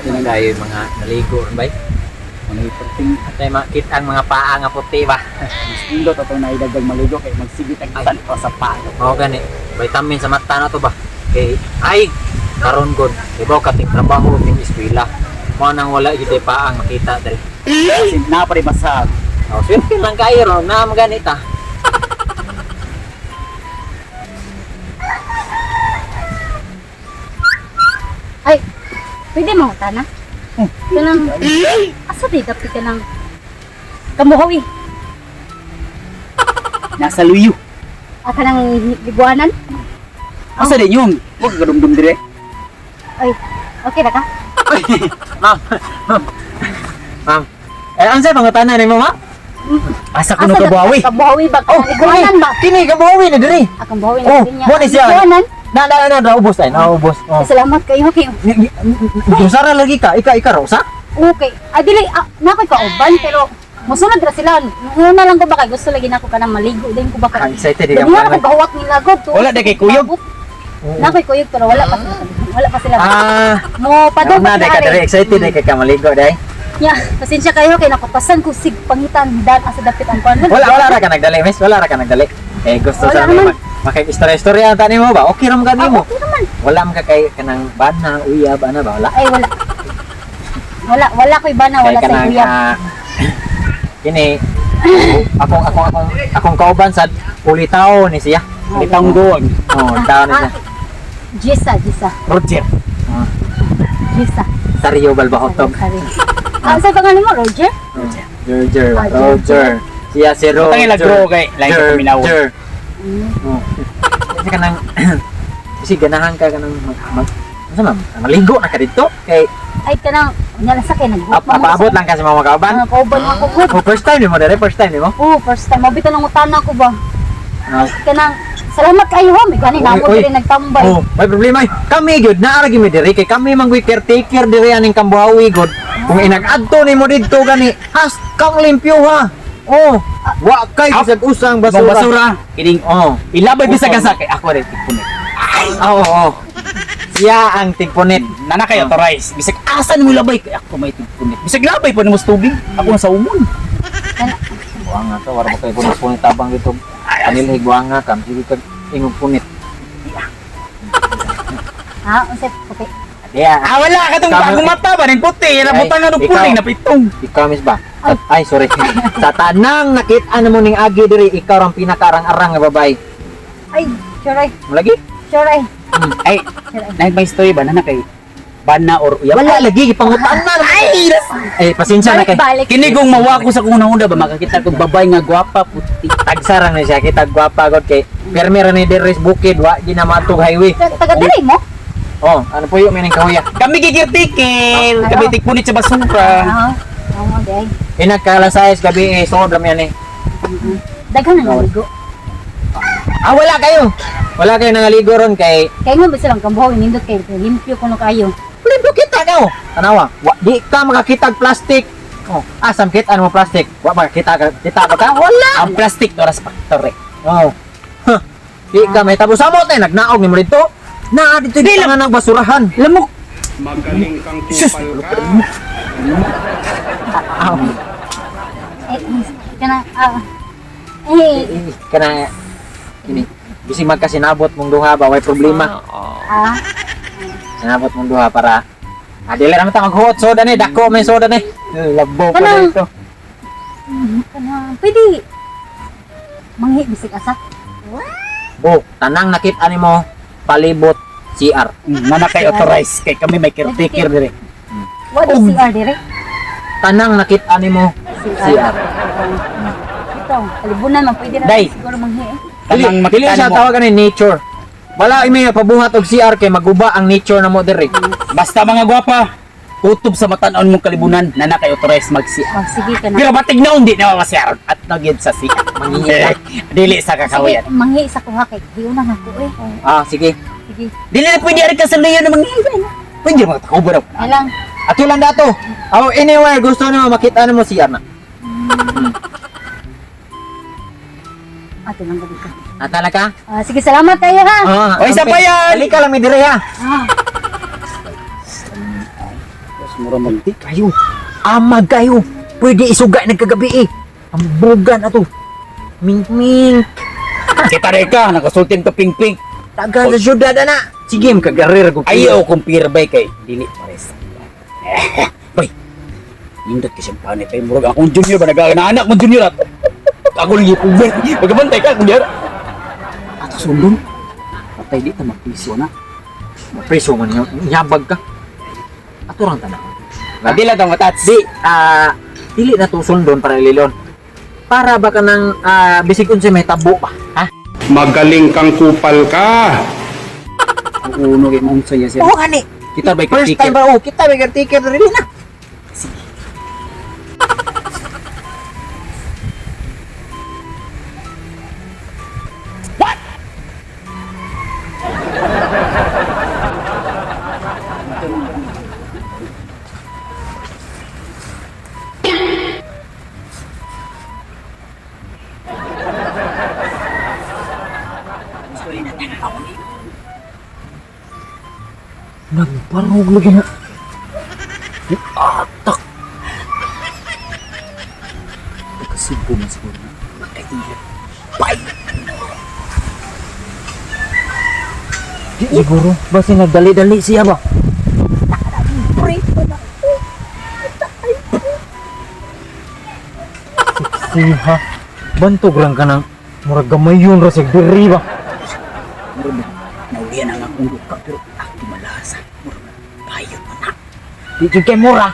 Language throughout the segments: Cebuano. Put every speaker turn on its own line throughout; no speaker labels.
Tayo mga naligo ron bay.
Ano iperting
At ay makita ang mga paa nga puti ba.
mas nindot ato na idagang maligo kay magsige tag tan-aw sa paa.
Mao gani. Vitamin sa mata na to ba. Kay ay karon god. Ibaw kating trabaho ting eskwela. Mao nang wala gyud paa ang makita diri.
Kasi na pa rin basag.
Oh, swerte lang kayo ron na magani ta.
Ay, pwede mo tana? Kanang, asa di dapat ka ng kamuhawi?
Nasa luyo.
At kanang libuanan?
Asa din yun? Huwag ka kadumdum dire.
Ay, okay na ka?
Ma'am, ma'am. Ma'am. Eh, unsa pangutana nimo, ma'am?
Asa kuno kabuhawi?
Kabuhawi ba? Oh, libuanan ba?
Kini kabuhawi ni diri.
Ah, kabuhawi na
Oh,
din niya.
mo ni siya.
Libuanan?
Na na na na ubos ay, naubos. Oh.
Ay, salamat kayo. Okay.
Usara lagi ka, ika ika rosa.
Okay. Ay, dili, ah, na ako'y kauban, pero musunod ra sila. Una lang ko ba kay gusto lagi nako kanang maligo din ko ba
Ah,
kay.
excited ka
Dili na ko gahuwat nila god.
Wala na kay kuyog?
Na ko'y kuyog pero wala pa sila. Wala pa sila.
Ah,
Mo padong
na
pa
dai
sila.
ka diri
ari.
excited dai ka ka maligo dai.
Ya, pasensya kayo kay nakupasan ko sig pangitan dan asa dapit ang kuan.
Wala wala ra ka nagdali, miss. Wala ra ka nagdali. Eh gusto
Wala
sa
naman.
mi makig-istorya-istorya ta nimo ba? Okay ra man ka
Ah,
nimo.
okay naman.
Wala man ka kay kanang bana, uyab ana ba wala?
Ay wala. Wala wala ko'y bana,
Kay
wala sa
kanang
uyab.
kini akong akong akong akong kauban sa ulitaw ni siya.
Litang goang.
Oh, ulitaw ni siya.
Ah, Jisa, Jisa,
Roger.
Oh,
Jisa.
sa Rio Balbahotog.
Sorry. Ah, sa pangalan mo, Roger?
Roger. Roger.
Ah,
Roger. Siya si Roger.
Tangin lagro kay lain ka paminaw.
Roger. Oh. Kasi kanang kasi ganahan ka kanang mag, mag ano ma'am? Maligo na ka dito kay
Ay kanang unya lang sa kay nag
paabot lang ka sa mga kauban.
Mga kauban mga kugod.
Oh, first time nimo dire, first time nimo.
Oh, first time mabita nang utana ko ba.
Ah.
Kanang salamat kayo ha, may gani namo
Oy, oy.
diri nagtambay.
Oh, may problema eh. Kami gyud naa ra gyud mi diri kay kami man gyud caretaker diri aning Kambuhawi gud. Kung inag-adto nimo didto gani, has kang limpyo ha. Oh, wa kay bisag usang
Basura.
basura.
Basura. Kining
Oh.
ilabay bisag asa kay ako rin tigpunit.
Oo, oo. Siya ang tigpunit.
Nana kay authorize. Bisag asa nimo labay kay ako may tigpunit. Bisag labay pa nimo sa tubig, ako na sa umon.
Buanga ka, wala ba kayo punit-punit tabang dito? Anilhig buanga ka, sige kag ingog punit.
Ha, unsay puti.
Yeah.
Ah, wala ka tong
Kamo-
bagong mata ba ning puti. Nabutan nga og
Ay,
puling
ikaw.
na pitong.
Ikaw miss ba? Ay, sorry. Sa tanang nakita na mo ning agi diri, ikaw ang pinakarang-arang nga babae.
Ay, sure ay,
Malagi?
sure ay.
Ay, nay may story ba nana kay bana or uyab?
Wala lagi gipangutan na.
Ay,
Eh, pasensya na kay.
Balik, balik.
Kini kung mawako sa kung una ba makakita kog babae nga gwapa puti.
Tagsarang na siya kita gwapa god kay permi ra ni diri sa bukid wa ginamatog highway.
Taga diri mo?
Oh, ano po yung meaning kahuya?
Kami gigirtikil, kami tigpunit sa basura.
Ah, oo, okay.
Inagkalasayas gabi eh, sood ra yan eh.
Daghan na naligo.
Ah, wala kayo. Wala kayo nangaligo ron kay
Kay mo ba silang kambuhaw nindot kay limpyo kuno kayo.
limpyo kita ka oh. Tanawa, wa, di ka makakita og plastic. Oh, asam kita mo plastic. Wa makakita ka, kita ba ka? Wala.
Ang plastic oras factory.
Oh. Huh. Di ka may tabo samot eh nagnaog nimo dito. Na dito di lang nang basurahan.
Lamok.
Magaling kang
Sus!
kupal ka.
Aw.
Eh, kana ah. Eh,
Eh, kana kini bisig magkasinabot mong duha ba way problema.
ah,
Sinabot mong duha para ah, dili ra man ta maghuot soda ni dako may soda ni.
Labo pa
Kanang-
dito.
kana pwede manghi bisig asa.
Oh, tanang nakita nimo palibot CR.
Nana kay authorize kay kami may caretaker dire.
What is CR dire?
Tanang nakita nimo CR.
Ito, kalibunan man pwede na
Day.
siguro manghi. Eh.
Dili,
Tanang
dili
makita
siya
nimo.
tawag ani nature. Wala imi pabuhat og CR kay maguba ang nature namo diri.
Basta mga gwapa, kutob sa matan-on mong kalibunan, nana kay authorize magsiya.
Oh, sige ka na.
Pero batig na hindi na masiyar at nagyid sa siya.
Mangingi
Dili sa
Sige,
kakawayan.
manghi sa kuha kay giuna na ko eh.
Ah, sige.
Sige.
Dili na pwede ari ka sa luyo na mangingi. Pwede mga takubo raw.
Alang,
Ato lang dato. Oh, anywhere gusto nimo makita nimo CR na.
ato lang gabi ka.
Ata na ka?
Ah, sige, salamat kayo ha.
Ah,
Oy, sa bayan!
Dali ka lang mi diri ha.
Ah.
Mura mag
Di kayo. Amag kayo. Pwede isugay nagkagabi eh. Ang bugan ato. Ming ming.
Kita rin ka, nakasultin ka ping ping.
Taga sa syudad ana. Sige, kagarir ko.
Ayaw kong pira bay kay dili pares. Bay. Nindot kasi ang panit ay murag akong junior ba nagana anak mong junior at ako lang gipugan. Magabantay ka kung diara. Ato sundon. Patay di ta magpiso na.
Preso man niyo. Yabag ka. Ato rang tanaw.
Adila tang matats.
Di, dili na to sundon para lilon. Para ba ka ng bisig unsay may tabo pa, ha?
Magaling kang kupal ka.
Uno kay mong saya siya.
Oo, gani.
Kita bay
First time ba oh, kita may caretaker dili na. Nagbarog lagi na. Atak.
Kasubo man siguro na. Makailat. Bay.
Di siguro basta nagdali-dali siya ba. Siha. Bantog lang ka ng murag gamayon ra sa diri ba.
Murag na. Naulian ang akong luka pero ako malasa. Murag na. Bayot na na.
Di jud kay mura.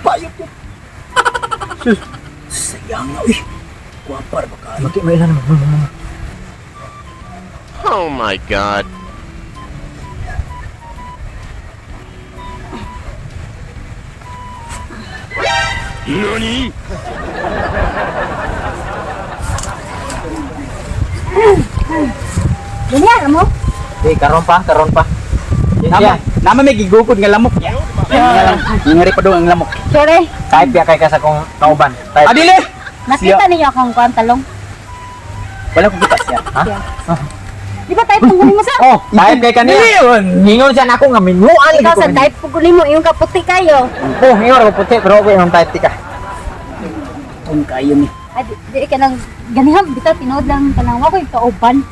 Bayot na.
Sus.
Sayang na uy. Kuwapar ba kayo?
Maki may ilan naman.
Oh my God. NANI?
Ganyan mo?
Di karon pa, karon pa.
Nama, nama may gigukod nga lamok. Nga rin pa doon ang lamok.
Sorry.
Type ya kay ka sa kong kauban. Type.
Adile!
Nakita ninyo akong kuan talong.
Wala ko kita siya.
Ha?
Di ba type pang mo sa?
Oh, type kay kaniya. Ningon siya nako nga minuan
Ikaw sa type pag mo yung kaputi kayo.
Oh, ingon ako puti pero ako yung type ti ka.
Tong kayo ni.
Ay, di, di ka nang ganiham bitaw tinuod lang kanang wa ko'y kauban.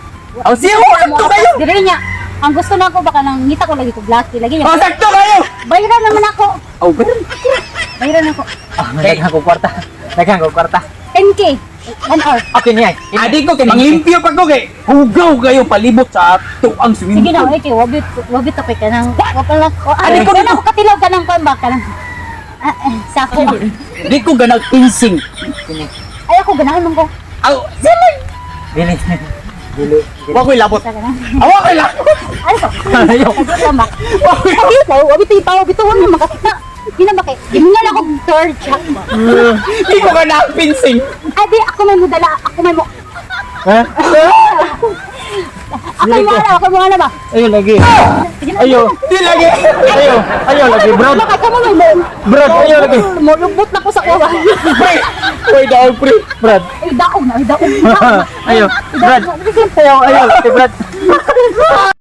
Aw siya ko sakto kayo.
Dire niya. Ang gusto na ako baka nang ngita ko lagi ko black lagi niya.
Oh, sakto kayo.
Bayaran naman ako.
Aw, pero
Bayaran ako.
Ah, daghan ko kwarta. Daghan ko kwarta.
10K. 1 hour.
Okay niya.
Adi ko kay manglimpyo pa ko kay hugaw kayo palibot sa ato ang swimming
Sige na,
pool.
okay, kay wabit wabit tapay ka nang wapala ko.
Ano ko
Ano ko katilaw ka nang kuan ba ka nang. Ah, eh, sako.
Di ko ganag pinsing.
Ay ako ganahan man ko.
Aw, sila.
Dili. Dili.
Wa ko'y labot.
Sa ganahan.
Awa ko'y labot.
Ano ko?
Ayaw.
Ano ba? Wabit daw, wabit yung tao, wabit mo makakita. Di na ba kay? Giningan ako third check.
Di ko ganag pinsing.
Ay, di, ako may mudala, ako may mo.
Ha?
Ako may mo ala, ako may mo ala ba?
Ayo lagi.
Sige na.
Ayo.
Di lagi.
Ayo. Ayo lagi, bro.
Baka ka mo may mo.
Brad, ayo lagi.
Mo lubot na ko sa kuwa.
Pre. Uy, daw pre.
Brad.
Ay, daog na, ay, daog. Daog na.
Ayo. Brad. Ayo, ayo. Brad.